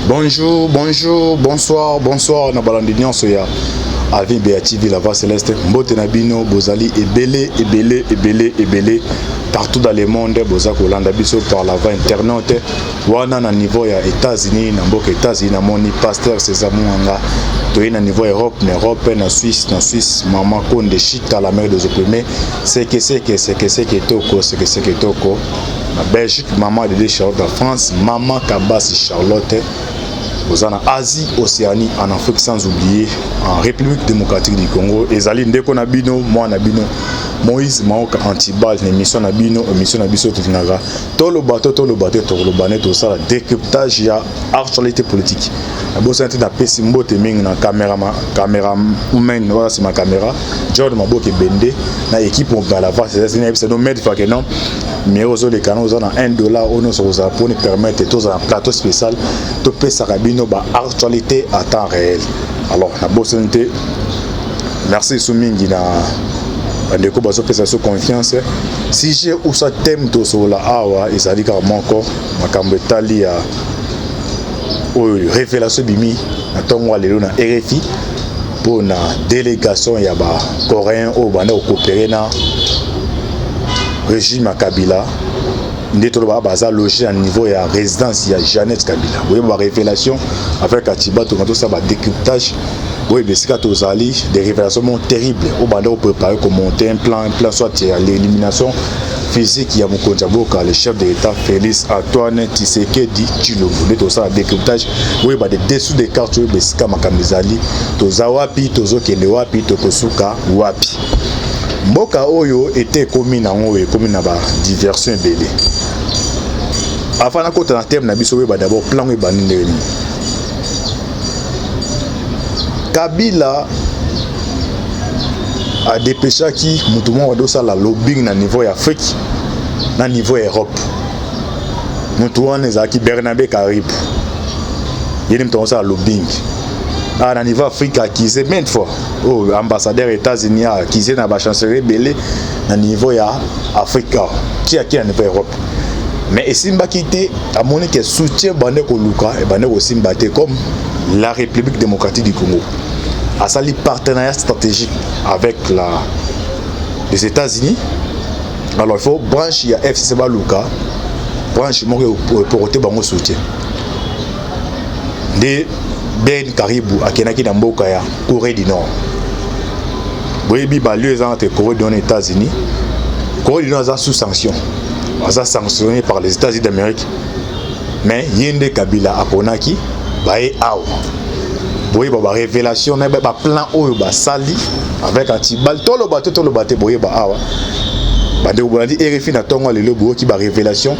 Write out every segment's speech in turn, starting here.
Bonjour, bonjour, bonsoir, bonsoir na balandi nyonso ya Alvin Bea TV la voix céleste. Mbote na bino bozali ebele ebele ebele ebele partout dans le monde boza kolanda biso par la voie internaute wana na niveau ya États-Unis na mboka États-Unis namoni pasteur César Munganga toye na niveau Europe na Europe na Suisse na Suisse maman Konde Chita la mère des opprimés seke seke seke seke toko seke seke toko na Belgique maman Dede Charlotte na France maman Kabasi Charlotte oza na Asie Océanie en Afrique sans oublier en République démocratique du Congo ezali ndeko na bino mwana na bino Moïse Maoka Antibal na émission na bino émission na biso tolingaka toloba to toloba te tokoloba nde tosala décryptage ya actualité politique nabosani te napesi mbote mingi na cameraman oyo nsima caméra John Maboke Bende na équipe mobimba la voix céleste nayebisa no maître fake non miro ozoleka na oza na 1 dollar oyo nyonso kozala mpona permettre tozala na plateau spécial topesaka bino ba actualité à temps réel. Alors nabosani te merci lisusu mingi na bandeko bazopesa biso confiance. Sujet usa thème tosolola awa ezali kaka moko, makambo etali ya oyo révélation ebimi na ntongo ya lelo na RFI mpo na délégation ya bacoréen oyo banda kocoopérer na régime ya Kabila. Nde toloba baza loge na niveau ya résidence ya Jeannette Kabila. Boyeba barévélation avec Atiba, tonga tosala badécryptage. Boyeba esika tozali, des révélations moko terrible oyo banda kopréparer komonter un plan, un plan soit ya l'élimination physique ya mokonzi ya mboka, le chef de l'État Félix Antoine Tshisekedi Tshilombo. Nde tosala décryptage, boyeba de dessous des cartes, oyeba esika makambo ezali, toza wapi, tozokende wapi, tokosuka wapi. Mboka oyo ete ekomi nango oyo ekomi na badiversion ebele. Avant nakota na thème na biso, oyeba d'abord plan oyo ebandi ndenge nini. Kabila adépêchaki moto moko adosala lobbying na niveau ya Afrique na niveau ya Europe. Moto wana ezalaki Bernabe Karibu. Ye nde moto akosala lobbying ah, na niveau Afrique. Accusé maintes fois oyo oh, ambassadeur États-Unis accusé na bachancellerie ebele na niveau ya Afrique awa ti aki na niveau ya Europe, mais esimbaki te. Amoni ke soutien bande koluka ebande kosimba te. Comme la République démocratique du Congo asali partenariat stratégique avec les États-Unis, alors il faut branche ya FCC baluka branche moko eporte bango soutien. Nde Ben Karibu akendaki na mboka ya Corée du Nord. Boyebi balieu eza entre Corée du Nord na États-Unis. Corée du Nord aza sous sanction, aza sanctionné par les États-Unis d'Amérique, mais ye nde Kabila aponaki baye awa. Boyeba barévélation na baplan oyo basali avec Antibal. Toloba te, toloba te. Boyeba awa bandeko bolandi RFI na ntongo ya lelo, boyoki barévélation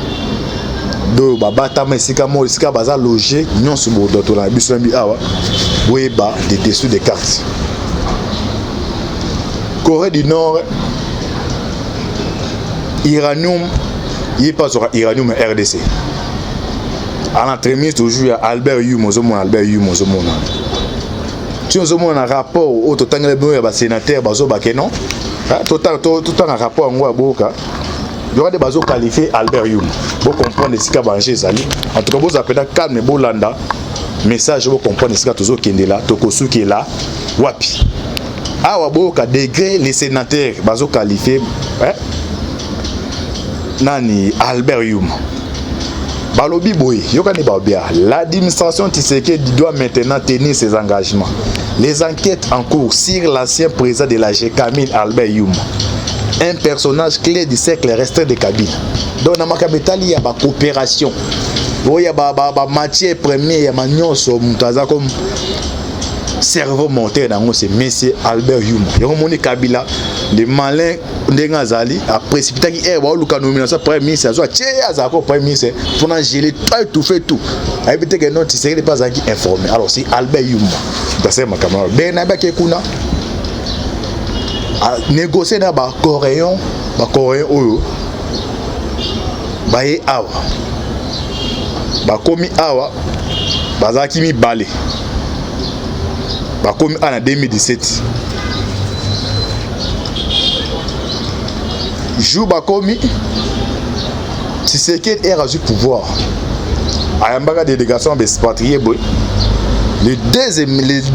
oyo babatama esika moko, esika baza loge nyonso. Bodotola na biso na bi awa, boyeba de dessous des cartes. Corée du Nord, uranium, ye mpe azwaka uranium ya RDC à l'entremise toujours ya Albert Yuma. Ozomona Albert Yuma, ozomona ti ozomona na rapport oyo totangela bino ya basénateur bazobake non, totanga rapport yango ya boyoka yoka nde bazoqualifier Albert Yuma. Bocomprendre esika baenjeu ezali. En tout cas bozala mpenza calme, bolanda message, bocomprendre esika tozokendela, tokosukela wapi. Awa boyoka degré les sénateurs bazoqualifier eh? Nani? Albert Yuma. Balobi boye, yokani babia: l'administration Tshisekedi doit maintenant tenir ses engagements. Les enquêtes en cours sur l'ancien président de la Gécamines Albert Yuma, un personnage clé du cercle restreint de Kabila, donc na makambo etali ya bacoopération oyo ya bamatière première ya manyonso, moto aza comme cerveau moteur nango, c'est monsieur Albert Yuma. Yango moni Kabila le malin ndenge azali aprécipitaki aire baoluka nomination premier ministre, azwa tie azalaka premier ministre mpona geler tout, étouffer tout. Ayebi te ke non, Tshisekedi mpe azalaki informé. Alors si Albert Yuma moto asali makambo wana, Bernabe ake kuna négocie na bacoréen, bacoréen oyo baye awa, bakomi awa, bazalaki mibale, bakomi awa na 2017. Jour bakomi, Tshisekedi ere azwi pouvoir, Ayambaka délégation ya baexpatriés boye, les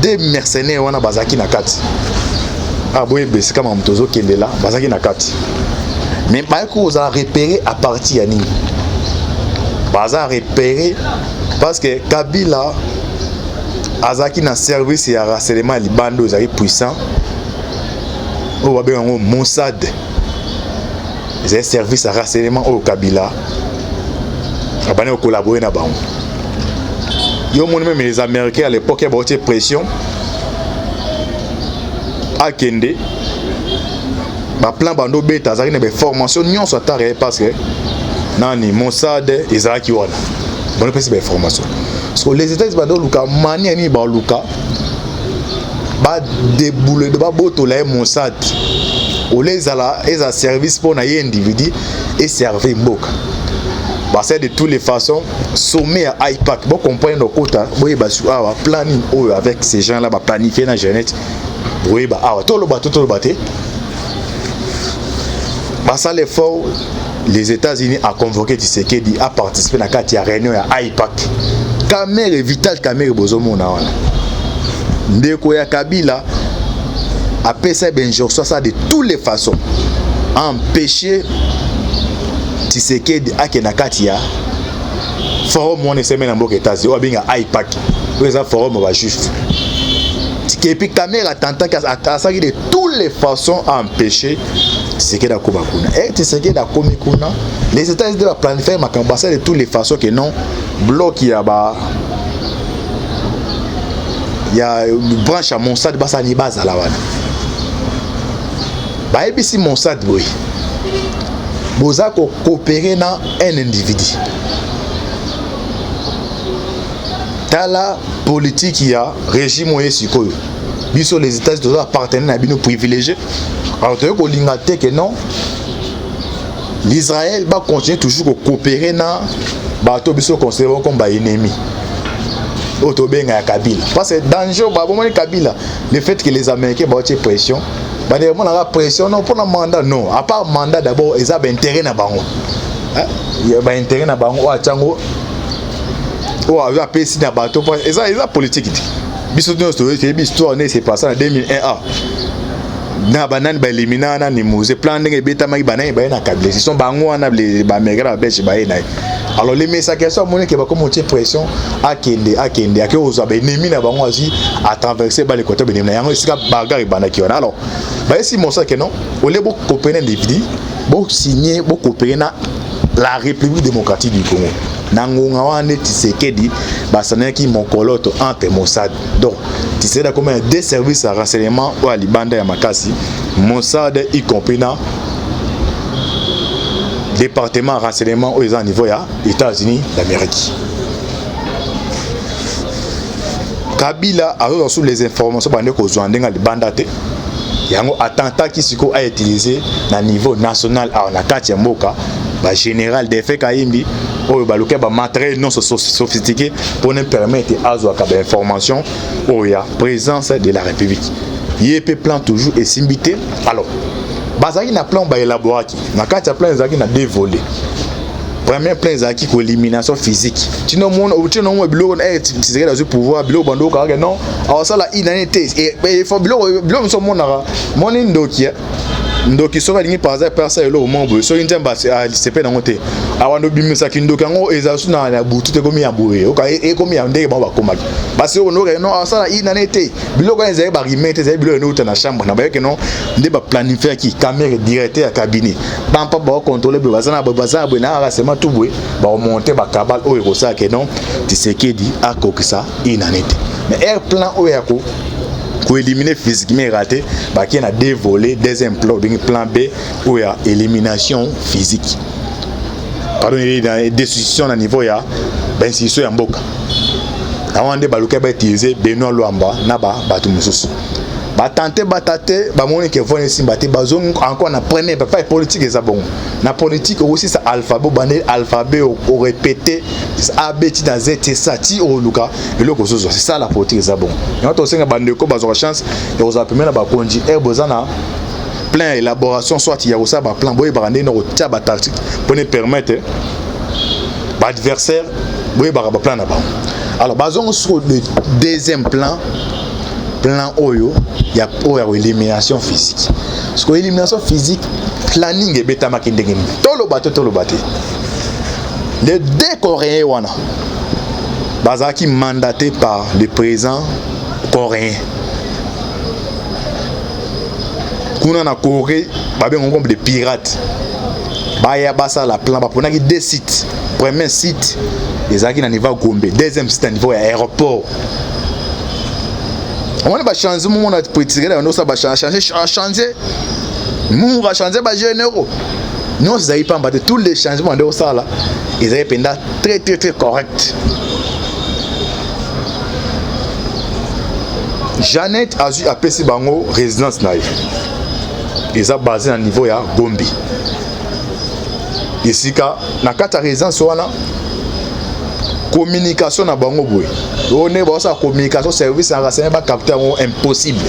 deux mercenaires wana bazalaki na kati. Ah, boyeba esika makambo tozokendela. Bazalaki na kati, mais bayaki kozala repéré à partir ya nini? Baza repéré parce que Kabila azalaki na service ya renseignement ya libanda oyo ezalaki puissant, oyo babenga yango Mossad. Ezali service ya renseignement oyo Kabila abandi kocollaborer na bango. Yo moni, même les Américains à l'époque ya baotie pression akende, baplan bando obeta, azalaki na bainformation nyonso ata réel, parce que nani, Mossad ezalaki wana, bando opesi bainformation. Parce que les États bando oluka manière nini baluka badéboule, babotola ye Mossad, ole ezala ezala service mpo na ye individu, eservir mboka. Basala de toutes les façons. Sommet ya AIPAC, bocomprendre, okota boyeba su awa plan nini oyo avec ces gens là baplanifie na Jeannette. Boyeba awa, toloba to toloba te, basala effort. Les États-Unis a convoqué Tshisekedi a participer na kati ya réunion ya AIPAC. Kamerhe, Vital Kamerhe, bozomona wana, ndeko ya Kabila, apesa bainjonction asala de toutes les façons empêcher Tshisekedi akende na kati ya forum wana eseme na mboka États-Unis, oyo abenga AIPAC, oyo eza forum ya bajuif. Et puis Kamerhe atentaki, asalaki de toutes les façons à empêcher Tshisekedi akóma kuna. E Tshisekedi akómi kuna, les États-Unis baplanifie makambo, basala de toutes les façons que non, bloc ya ba ya branche ya Mossad basala nini, bazala wana. Bayebisi Mossad boye: boza kocoopérer na un individu. Tala politique ya régime oyo sikoyo. Biso les États-Unis toza partenaire na bino privilégié. Alors toyei kolinga te ke non, l'Israël bacontinue toujours kocoopérer na bato biso considéré comme baennemi, oyo tobenga ya Kabila, parce que danger babomoni Kabila. Le fait que les Américains baotie pression, bandeko, monaka pression non mpona mandat, non, à part mandat d'abord eza baintérêt na bango, baintérêt na bango oyo atiango, oyo apesi na bato, eza politique te. Biso nyonso toyebi histoire nde se passe na 2001 a na banani baélimina nani, Mzee, plan ndenge ebetamaki, banani baye na Kabila. Ce sont bango wana, baaméricain na babelge baye na ye. Alors le message so amoni ke bakomi otie pression, akende, akende, ake kozwa baennemi na bango, azwi atraverse balekota baennemi na yango, esika bagarre ebandaki wana. Alors bayesi Mossad ke non, olie bocoopérer na individu, bosigne, bocoopérer na la République démocratique du Congo. Na ngonga wana nde Tshisekedi basanaki mokoloto entre Mossad. Donc Tshisekedi akomi na deux services ya renseignement oyo ya libanda ya makasi, Mossad y compris na département ya renseignement oyo eza na niveau ya États-Unis d'Amérique. Kabila azozwa sous les informations bande kozwa ndenge ya libanda te. Yango atentaki sikoyo autiliser na niveau national awa na kati ya mboka bagénéral Delphin Kayimbi, oyo baluki bamatériel nyonso sophistiqué mpona permettre azwaka bainformation oyo ya présence de la République. Ye mpe plan toujours esimbi te. Alors bazalaki na plan baélaboraki. Na kati ya plan ezalaki na deux volets. Premier plan ezalaki koélimination physique. Tino mona biloko Tshisekedi azwi pouvoir, biloko bando okaka non, awasala inani te, biloko mosusu omonaka moni ndoki. Ndoki soki alingi par hasard mpe asala eloko moko boye, soki Nzambe asepe nango te, awanda obimisaki ndoki yango, ezala su na butu te, ekomi ya boye, ekomi ya ndenge bango bakomaki. Basi oyo ndoki non, asala inane te, biloko wana ezali barime te, ezali biloko enouta na chambre na bayoki non. Nde baplanifiaki Kamerhe directeur ya cabinet pampa, bakocontrôle boye, baza na boye, baza na boye, na kaka tu boye, bakomonte bakabale oyo ekosala ke non, Tshisekedi akokisa inane te. Mais air plan oyo ya ko koéliminer physiquement raté, bakie na deux volets. Deuxième plan obengi plan B, oyo ya élimination physique, pardon, destitution na niveau ya bainstitution ya mboka. Yango nde baluki bautiliser Benoît Lwamba na bato mosusu. Batante batate, bamoni ke vone esimba te, bazongi encore na premier papa. Politique eza bongo. Na politique okosisa alphabet, obandeli alphabet, orépété A B ti na Z ti sa ti oluka eloko ozozwa. C'est ça la politique, eza bongo. Yango tosenga bandeko bazwaka chance ya kozala pembeni na bakonzi, ere boza na plein élaboration, soit ya kosala baplan, boyebaka ndenge na kotia batactique mpona permettre baadversaire. Boyebaka baplan na bango. Alors bazongo soko le deuxième plan, plan oyo ya oyo ya élimination physique. Siko élimination physique, planning ebetamaki ndenge nini? Toloba te, toloba te. Les deux Coréens wana bazalaki mandaté par le président coréen. Kuna na Corée babenga comme des pirates. Baya basala plan, baponaki deux sites. Premier site ezalaki na niveau ya Gombe, deuxième site na niveau ya aéroport. Omoni bachange momona politique na yango, osala bachange change mungu achange bagénéraux nyonso ezali pamba te. Tous les changements nde osala ezali mpenza très très très correct. Jeannette azwi, apesi bango résidence na ye, eza basé na niveau ya Gombe. Esika na kati ya résidence wana, communication na bango boye, oyo ndenge baosala communication, service ya renseignement bacapte yango impossible.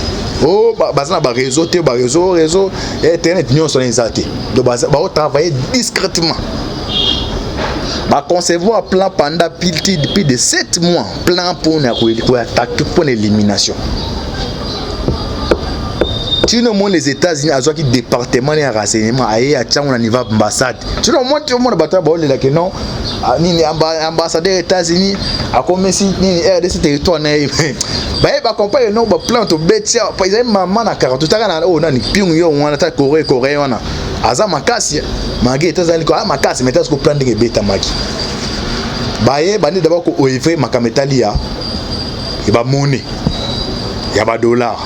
O baza na baréseau te, baréseau, réseau internet nyonso wana eza te. Donc baotravaille discrètement, baconcevoir plan pendant plus de 7 mois, plan mpona koattaque, mpona élimination. Tino omoni les États-Unis azwaki département ya renseignement, aye atiango na niveau ambassade. Tino omoni, omona bato ya baolelaki non nini, ambassadeur États-Unis akomisi nini RDC territoire na ye. Baye bacompagne non, baplan tobeti ezali mama na kaka totaka na oyo nani pingu yo wana ta Corée. Corée wana aza makasi malgré États-Unis ko makasi, mais États-Unis plan ndenge ebetamaki, baye bandi d'abord ko-oeuvre makambo etali ya bamone ya badollar,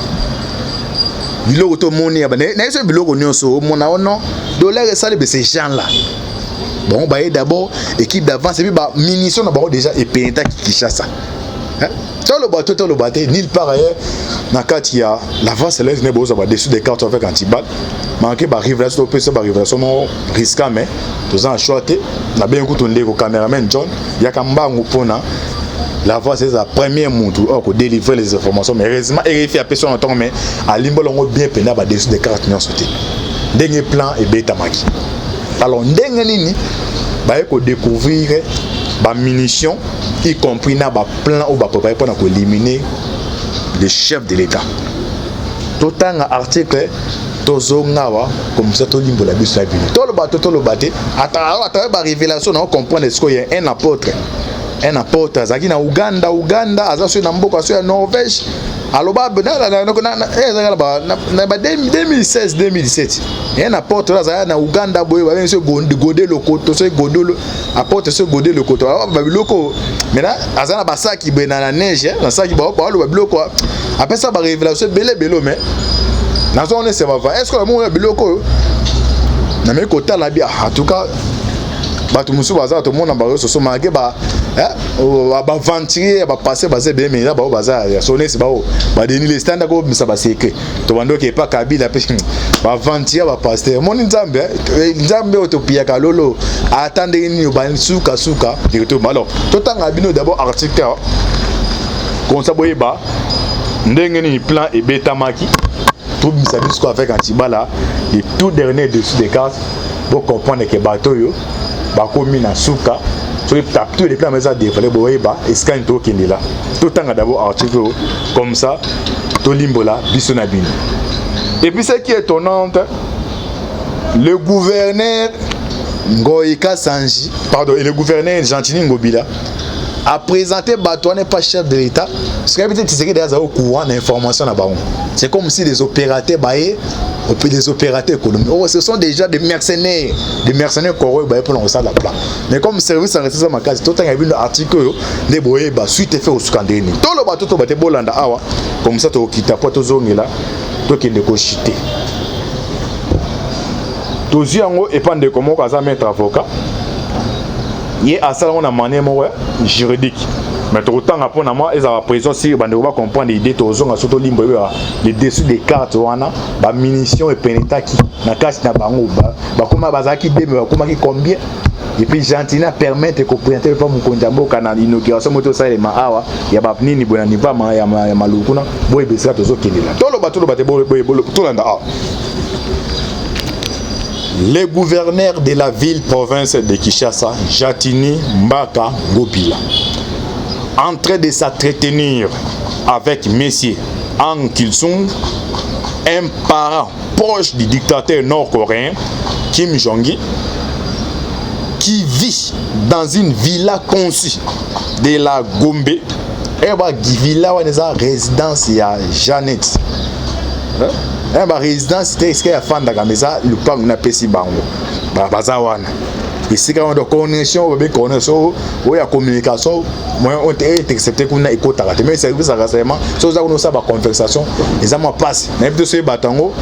biloko tomoni ya na yeso, biloko nyonso omona ono dollar esali be. Ces gens là bon, baye d'abord équipe d'avance et puis bamunition na bango déjà epénétraki Kinshasa. Toloba to toloba te, nulle part ailleurs na kati ya la voie céleste ne bozwa badessus des cartes avec antibal manke barévélation. Topesa barévélation moko risquant, mais toza na choix te. Nabengi kutu ndeko cameraman John, yaka mbangu mpona la voix, c'est la première mutu oyo kodélivrer les informations. Mais heureusement RFI apesi wana ntongo, mais alimbola yango bien mpenza, badessus des cartes nyonso te, ndenge plan ebetamaki. Alors ndenge nini baye kodécouvrir bamunition, y compris na baplan oyo baprépare mpona koéliminer le chef de l'État? Totanga article, tozonga awa comme ça tolimbola biso ya bino. Toloba to toloba te, ata barévélation na ocomprendre sikoyo. Ya un apôtre, un apôtre azalaki na Uganda. Uganda aza soki na mboka so ya Norvège, aloba na ba 2016 2017, un apôtre oyo azalaki na Uganda boye, babengi so Gode Lokoto, soki Godolo apôtre, soki Gode Lokoto, babiloko. Maintenant aza na basaki boye na neige, na saki, baoloba biloko, apesa barévélation ebele ebele. Mais nazonga esema va, est ce que namoni biloko oyo nameki kotala bi? En tout cas bato mosusu baza tomona bango soso malgré baaventurier ya bapasse baza ebele, mais eza bao baza ya sonesi, bao badeni le stand akobimisa basecret. Tobandoki epa Kabila mpe baaventurier bapaster. Omoni Nzambe, Nzambe oyo topiyaka lolo, ata ndenge nini basukasuka directement. Alors totanga bino d'abord article comme ça boyeba ndenge nini plan ebetamaki. Tobimisa biso avec antibala le tout dernier dessus des cartes, bocomprendre ke bato oyo bakomi na suka. Soki tous les plans eza dévoilé, boyeba esika nini tokendela. Totanga d'abord article oyo, comme ça tolimbola biso na bino. Et puis ce qui est étonnante, le gouverneur Ngoyika Sanji, pardon, et le gouverneur Gentini Ngobila a présenté bato wana pas chef de l'État, parce que peut-être Tshisekedi aza au courant na information na bango. C'est comme si des opérateurs baye, des opérateurs économiques. Oh, ce sont déjà des mercenaires, des mercenaires koro baye mpona kosala plan. Mais comme service en reste makasi, totanga bino article oyo nde boyeba suite efe kosuka ndenge nini. Toloba to toba te, bolanda awa, comme ça tokokita mpo tozongela, tokende koshite. Tozwi yango epa ndeko moko aza maître avocat, ye asala yango na manière moko juridique, mais tokotanga mpona mwa ezala président siri bandeko bacomprendre idée. Tozonga so tolimba oyeba le dessus des cartes wana. Bamunition epénétraki na kati na bango, bakoma bazalaki deux, mais bakomaki combien? Et puis Gentini permettre koprésente mpa mokonzi ya mboka na inauguration moko tosalema awa ya banini boye na niveau ya Maluku kuna. Boyeba esika tozokendela. Toloba toloba te, tolanda awa. Le gouverneur de la ville-province de Kinshasa, Jatini Mbaka Ngobila, en train de s'entretenir avec Monsieur Ang Kil-sung, un parent proche du dictateur nord-coréen Kim Jong-un, qui vit dans une villa conçue de la Gombe. Et ba villa wana eza résidence ya Jeannette. Eh ba résidence te esika ya fandaka mais eza lupango napesi bango. Baza wana. Esika wana donc connexion oyo babengi connexion oyo ya communication moyen oyo te intercepte kuna ekotaka te mais service ya renseignement soki oza kuna osala baconversation eza mwa mpasi. Nayebi te soki bato yango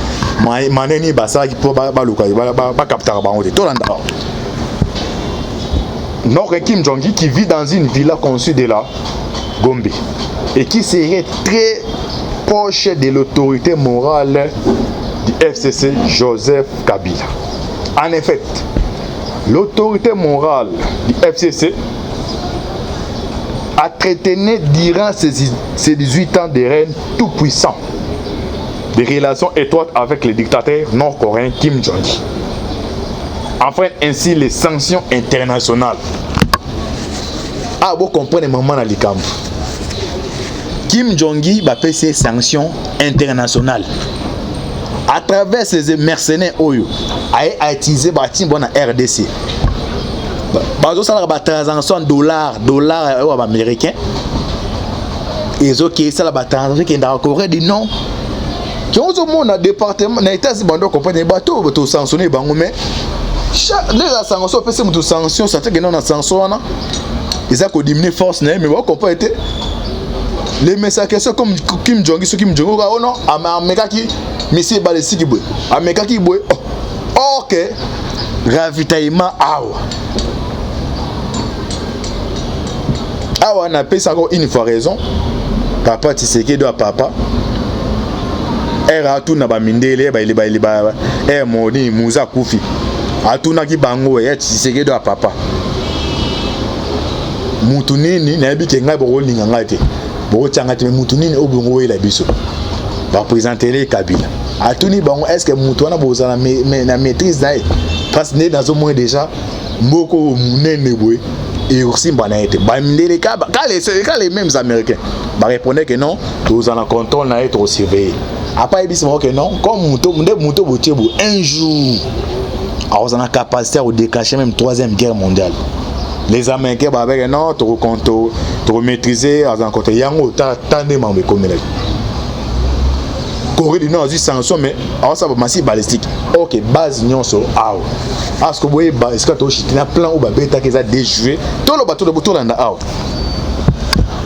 maneni basalaki mpo baluka bakaptaka bango te. Tolanda Nord Kim Jong-un qui vit dans une villa conçue de la Gombe et qui serait très proche de l'autorité morale du FCC Joseph Kabila. En effet, l'autorité morale du FCC a traité durant ses 18 ans de règne tout puissant des relations étroites avec le dictateur nord-coréen Kim Jong-un. Enfin, ainsi les sanctions internationales. Ah, vous comprenez, maman na likambo. Kim Jong-un va passer sanctions internationales. À travers ces mercenaires oyo, a utilisé ba bon na RDC. Bazosalaka ba transaction dollar, dollar oyo ba américain. Ezokesala esala ba transaction ekendaka Corée du Nord. Tozomona département na États-Unis bando comprendre bato to sanctionner bango, mais chaque nde eza sanction, opesi moto sanction, ça te na sanction wana eza kodiminuer force na ye, mais bacomprendre te les messages question comme Kim Jong, soki Kim Jong oh non, amekaki missile balistique boye, amekaki boye. Oh, ok, ravitaillement awa awa napesi encore une fois raison papa Tshisekedi wa papa ere atuna bamindele bayele bayele ere moni muza akufi, atunaki bango ya Tshisekedi wa papa mutu nini. Nayebi ke ngai bokolinga ngai te, bokotia ngai te, mais mutu nini oyo bongo oyela biso baprésentele Kabila? Atuni bango: est ce que mutu wana bozala na maîtrise na ye? Parce nde nazomona déjà mboka oyo monene boye ekosimba na ye te. Bamindele ka les mêmes Américains barépondait que non, tozala na contrôle na ye, tokosurveiller. Apa ayebisi bango que non, comme moto nde moto botie boye, un jour akozala na capacité ya kodéclencher même troisième guerre mondiale. Les Américains babeke non, tokomaîtriser, aza na côté yango. Ta nde mambo ekomelaki Corée du Nord azwi sanction, mais aosala bamissile balistique. Ok, base nyonso awa parce que boyeba esika toshite na plan oyo babetaki eza déjoué. Toloba, tolanda awa.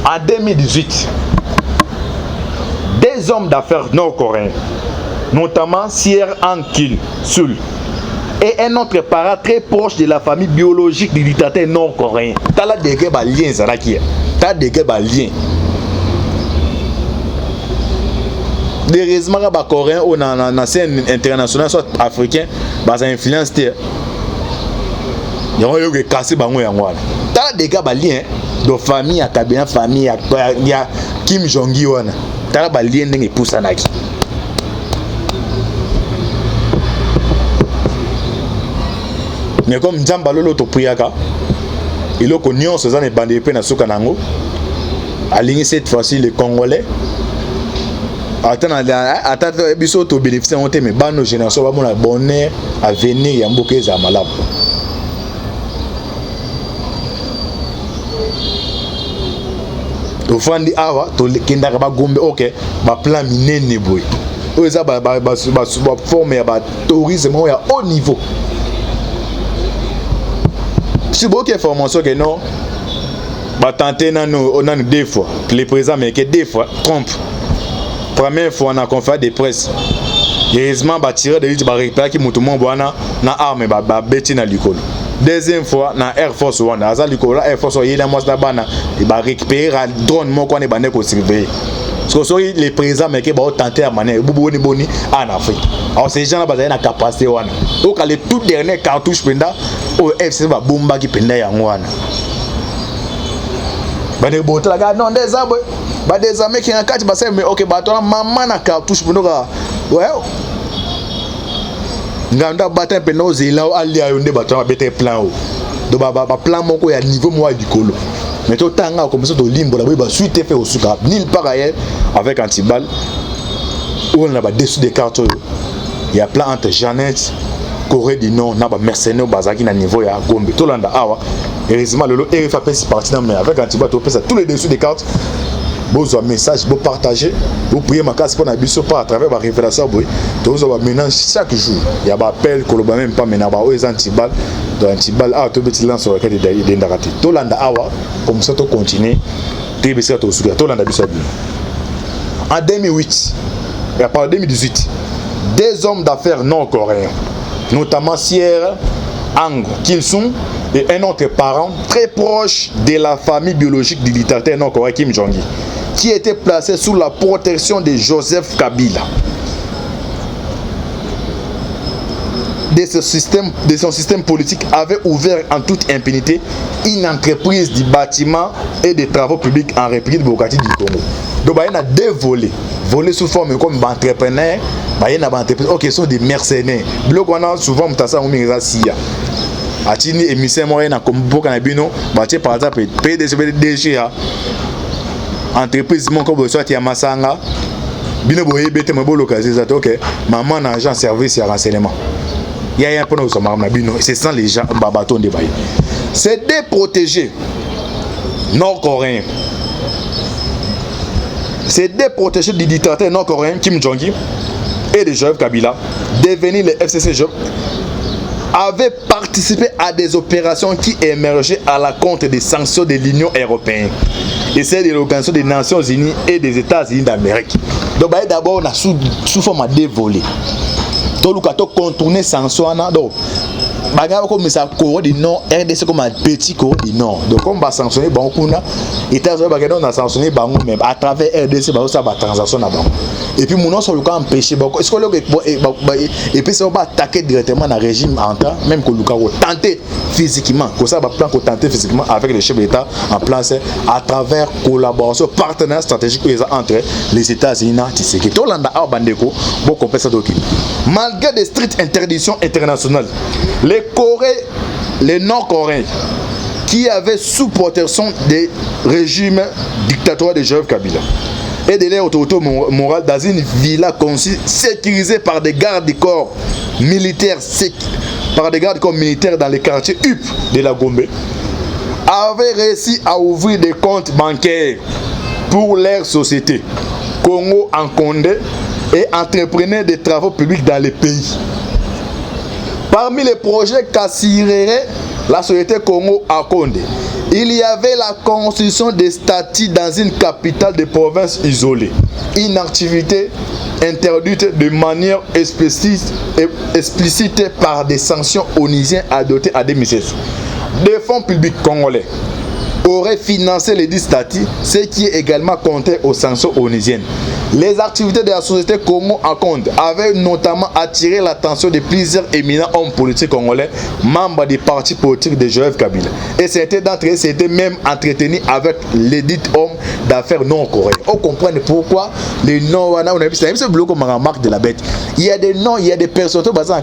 En 2018, des hommes d'affaires nord-coréens, notamment Sierre Han Kil-sul et un autre parent très proche de la famille biologique du dictateur nord-coréen. Tala degré balien ezalaki, tala degré balien. Heureusement kaka bacoréen oyo na scène internationale soit africain baza influence te, yango oyoka ekase bango yango wana. Tala degré balien do famille ya Kabila, famille ya Kim Jong-un wana. Tala balien ndenge epusanaki. Mais comme Nzambe alolo topriaka, eloko nyonso eza na ebandeli mpe na suka na yango. Alingi cette fois-ci les Congolais, ata biso tobénéficie yango te, mais bano génération bamona bonheur, avenir ya mboka ezala malamu. Tofandi awa, tokendaka bagombe. Ok, baplan minene boye oyo eza baforme ya batourisme oyo ya haut niveau. Si boyoki information ke non, batente nano nano deux fois le président américain, deux fois Trump. Première fois na conférence de presse, heureusement batireur d'élite barécupéraki moto moko wana na arme, babeti na likolo. Deuxième fois na Air Force wana, aza likolo Air Force, oyeli mwasi na bana, barécupérer drone moko wana ebande kosurveiller. Soki le président américain baotente ya manière boni boni en Afrique, alors ces gens là bazali na capacité wana. Oyoka le tout dernier cartouche mpenza oyo FCC babombaki mpenza yango wana. Bandeko botalaka non, nde eza boye, badésarmeki na kati basali. Mais ok, bato wana mama na cartouche mpenza oka. Ngando abata mpenza, ozela alia yo nde bato wana babeta plan oyo. Donc baplan moko ya niveau moko ya likolo. Mais totanga comme ça, tolimbola boye basuite fe osuka nulle part ailleurs avec Antibal oyo na badessous des cartes oyo ya plan entre Jeannette, Corée du Nord na bamercenaire bazalaki na niveau ya Gombe. Tolanda awa. Heureusement, lelo RF apesi parti na, mais avec Antibal topesa tous les dessous des cartes. Bozwa message, bopartage, boprier makasi mpo na biso pa à travers barévélation boye. Tozwa baménage chaque jour ya baappel, koloba même pas mena baoyo eza Antibal. Donc Antibal awa tobeti lance rakete edendaka te. Tolanda awa, comme ça tocontinue, toyebi esika tokosukela. Tolanda biso ya bino. En 2008 et par 2018, des hommes d'affaires nord-coréens, notamment Sierre Ang Kil-sung et un autre parent très proche de la famille biologique du dictateur nord-coréen Kim Jong-il, qui était placé sous la protection de Joseph Kabila, de son système politique, avait ouvert en toute impunité une entreprise du bâtiment et des travaux publics en République démocratique du Congo. Donc, il y a deux volets. Volets sous forme comme entrepreneur, il y a entreprise, ok, sont des mercenaires. Biloko wana souvent mutasa ngo mingi eza siya atindi émission moko ye na mboka na bino, batie par exemple PDG, DG ya entreprise moko boye, soit ya masanga. Bino boyebi ete mo bolokalize eza te. Ok, mama na agent service ya renseignement ya ya mpona kozwa makambo na bino. Ce sont les gens, babato nde baye. C'est des protégés nord-coréens, c'est des protégés du dictateur nord-coréen Kim Jong-un et de Joseph Kabila, devenus les FCC, avaient participé à des opérations qui émergeaient à la compte des sanctions de l'Union européenne et celles de l'Organisation des Nations Unies et des États-Unis d'Amérique. Donc, bah, d'abord, on a sous forme de volet. Toluka to contourner sanction wana. Donc banga bakomisa Corée du Nord, RDC comme un petit Corée du Nord. Donc comme basanctionne bango kuna, États-Unis bakende na sanctionne bango, mais à travers RDC bazosala batransaction na bango. Et puis mono nyonso oluka empêcher bango. Est ce que oloko epesi bango baattaquer directement na régime entrant, même koluka kotenter physiquement, kosala baplan, kotenter physiquement avec le chef d'État en place à travers collaboration, partenariat stratégique oyo eza entre les États-Unis na Tshisekedi? Tolanda awa, bandeko, bokompesa toki. Malgré des strictes interdictions internationales, les Corées, les Nord-Coréens qui avaient sous protection des régimes dictatoriaux de Joseph Kabila et de leur autorité morale dans une villa conçue sécurisée par des gardes-corps militaires, par des gardes-corps militaires dans les quartiers UP de la Gombe, avaient réussi à ouvrir des comptes bancaires pour leur société Congo en Condé et entreprenaient des travaux publics dans le pays. Parmi les projets qu'assurerait la société Congo à Condé, il y avait la construction des statues dans une capitale de province isolée, une activité interdite de manière explicite par des sanctions onusiennes adoptées en 2016. Des fonds publics congolais auraient financé les 10 statues, ce qui est également contraire aux sanctions onusiennes. Les activités de la société Congo en compte avaient notamment attiré l'attention de plusieurs éminents hommes politiques congolais, membres du parti politique de Joseph Kabila. Et certains d'entre eux s'étaient même entretenus avec les dits hommes d'affaires nord-coréens. On comprend pourquoi les noms, on a vu ça, comme la marque de la bête. Il y a des noms, il y a des personnes qui sont en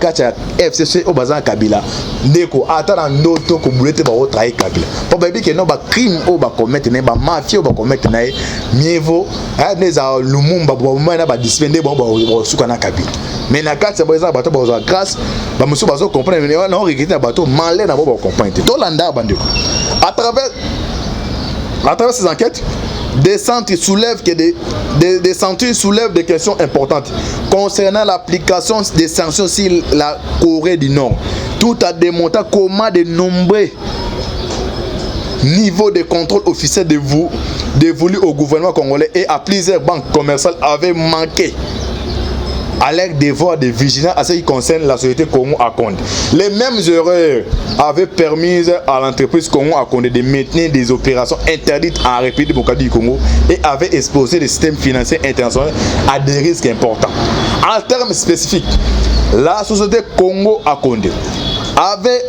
FCC ou en Kabila. Ndeko, ata na ndoto kobule te baotrahir Kabila. Po bayebi ke no bacrime oyo bacommettre na ye, bamafia oyo bacommettre na ye, mieux vaut nde ezala Lumumba bamai na badiscipline nde bango bakosuka na Kabila. Mais na kati ya bango eza bato bazwa grâce, bamosusu bazocomprendre na oregretter na bato malin na bango bacomprendre te. Tolanda, bandeko. À travers ces enquêtes, des centres soulèvent des questions importantes concernant l'application des sanctions sur la Corée du Nord, tout en démontrant comment de nombreux niveaux de contrôle officiel dévolus au gouvernement congolais et à plusieurs banques commerciales avaient manqué à leur devoir de vigilance à ce qui concerne la société Congo à Conde. Les mêmes erreurs avaient permis à l'entreprise Congo à Conde de maintenir des opérations interdites en République démocratique du Congo et avaient exposé le système financier international à des risques importants. En termes spécifiques, la société Congo à Condé avait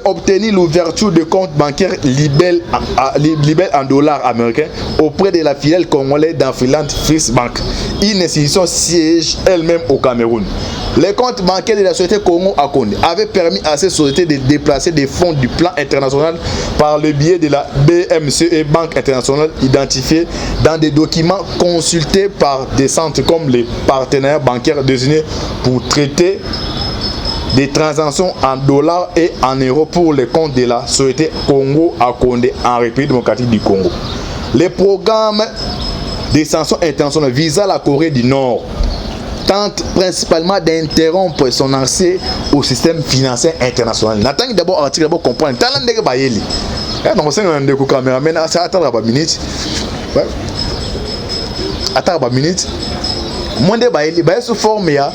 obtenu l'ouverture de comptes bancaires libellés en dollars américains auprès de la filiale congolaise d'Afriland First Bank, une institution siège elle-même au Cameroun. Les comptes bancaires de la société Congo Akonde avaient permis à cette société de déplacer des fonds du plan international par le biais de la BMCE, Banque internationale identifiée dans des documents consultés par des centres comme les partenaires bancaires désignés pour traiter des transactions en dollars et en euros pour les comptes de la société Congo Akonde en République démocratique du Congo. Les programmes des sanctions internationales visant la Corée du Nord tente principalement d'interrompre son accès au système financier international. Natangi d'abord article d'abord comprendre. Tala ndenge bayeli. Eh donc senga na ndeko cameraman atalaka ba minutes. Atalaka ba minutes. Moi nde bayeli baye sous forme ya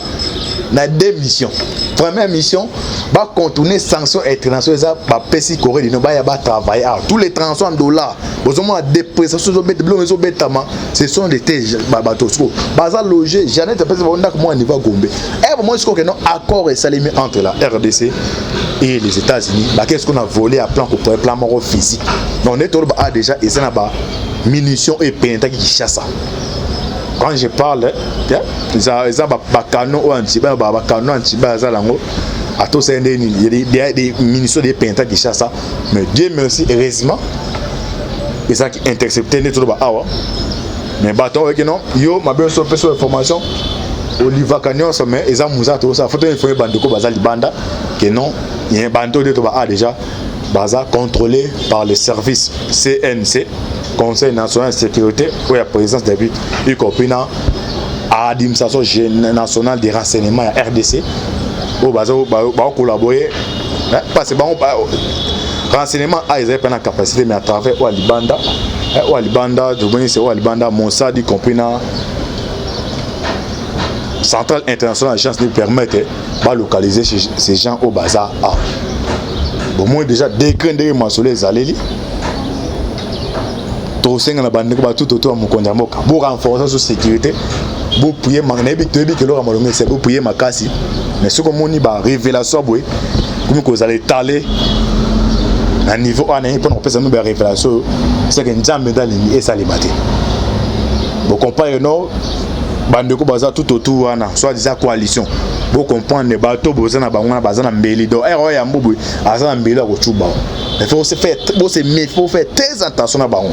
na deux missions. Première mission, ba contourner sanctions internationales eza bapesi Corée du Nord baya ba travailler awa. Tous les transactions en dollars bozomona dépréciation ezobeta biloko ezobetama, ce sont des te bato sikoyo baza loge. Janet apesi bango ndako moko ya niveau ya Gombe. E bomoni sikoyo keno accord esalemi entre la RDC et les États-Unis, bakei sikoyo na volet ya plan kopoye plan moko physique. Donc nde toloba a déjà eza na ba munitions oyo epenetraki Kinshasa. Quand je parle, eza bakano oyo antiba, bakano antiba aza nango atosali nde nini, des munitions de penetra Kinshasa. Mais Dieu merci, heureusement ezalaki intercepté nde toloba awa. Mais bato oyo non, yo mabe nyonso opesi information olivaka nyonso, mais eza mosala tokosala, faut toinforme bandeko baza libanda ke non, bando nde toba a déjà baza contrôlé par le service CNC, Conseil national de sécurité, oyo ya présidence David, y compris na administration nationale de renseignement ya RDC oyo baza bacollaborer, parce que bango renseignement a ezali mpe na capacité, mais à travers oyo ya libanda, oyo ya libanda tomoni se oyo ya libanda Mossad, y compris na centrale internationale agence de permettre balocaliser ces gens oyo baza a bomoi déjà degré ndenge masolo ezaleli. Tosenga na bandeko batutu to ya mokonzi ya mboka borenforce so sécurité, boprier. Nayebi toyebi ke eloko ya molongo ese boprier makasi, mais soki omoni barévélation boye komi kozala etale na niveau wana mpona kopesa bino barévélation oyo, seke Nzambe nde alingi esalema te. Bocomprendre no bandeko baza tout autour wana, soit disant coalition, bocomprendre bato boza na bango wana baza na mbeli. Donc ere oyo yambo boye aza na mbeli ya kocuba, il faut se faire, bose il faut faire très attention na bango.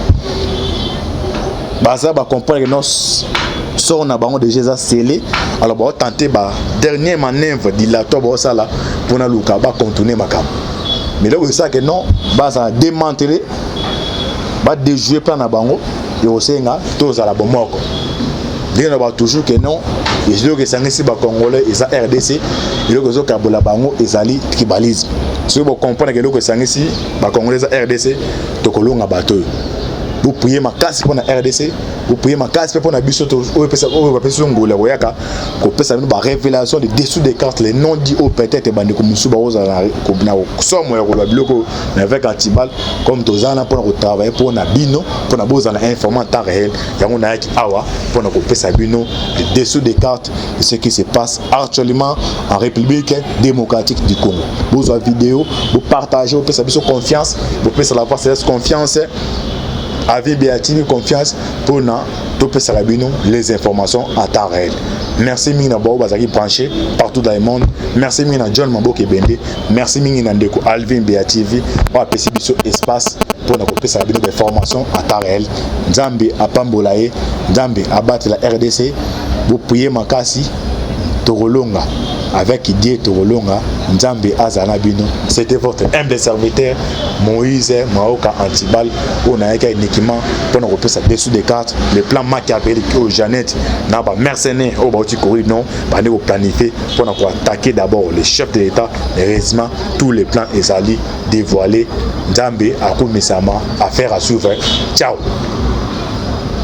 Baza bacomprendre que non, sort na bango déjà eza scellé. Alors baotente ba dernière manœuvre dilatoire baosala mpona luka bacontourne makambo, mais eloko esalaka non, bazala démantelé, badéjouer plan na bango. Ekosenga tozala bomoko ndenge na ba toujours ke non, eloko esangisi bacongolais eza RDC, eloko ezokabola bango ezali tribalisme. Soki bocomprendre ke eloko esangisi bacongolais eza RDC, tokolonga bato oyo. Boprier makasi mpona RDC, boprier makasi mpe mpona biso oyo bapesi ngolu ya koyaka kopesa bino barévélation de dessous des cartes, les non dit oyo peut-être bandeko mosusu bakozala na somo ya koloba biloko. Mais avec Antibal, comme toza wana mpona kotravailler mpona bino, mpona bozala informé en temps réel, yango nayaki awa mpona kopesa bino le dessous des cartes de ce qui se passe actuellement en République démocratique du Congo. Bozwa vidéo, bopartage, bopesa biso confiance, bopesa la voix céleste confiance, avi Beatini confiance, mpona topesaka bino les informations à temps réel. Merci mingi na bao bazalaki branché partout dans le monde. Merci mingi na John Maboke Ebende. Merci mingi na ndeko Alvin Bea TV oyo apesi biso espace mpona kopesaka bino bainformation à temps réel. Nzambe apambola ye, Nzambe abatela RDC. Boprier makasi, tokolonga. Avec Dieu tokolonga. Nzambe azala na bino. C'était votre humble serviteur Moïse Maoka Antibal oyo nayaki uniquement mpona kopesa dessous des cartes, le plan machiavélique oyo Jeannette na bamercenaire oyo bauti kori non bandi koplanifie mpona koattaquer d'abord le chef de l'État. Heureusement, tous les plans ezali dévoilé. Nzambe akomisama. Affaire à suivre. Ciao.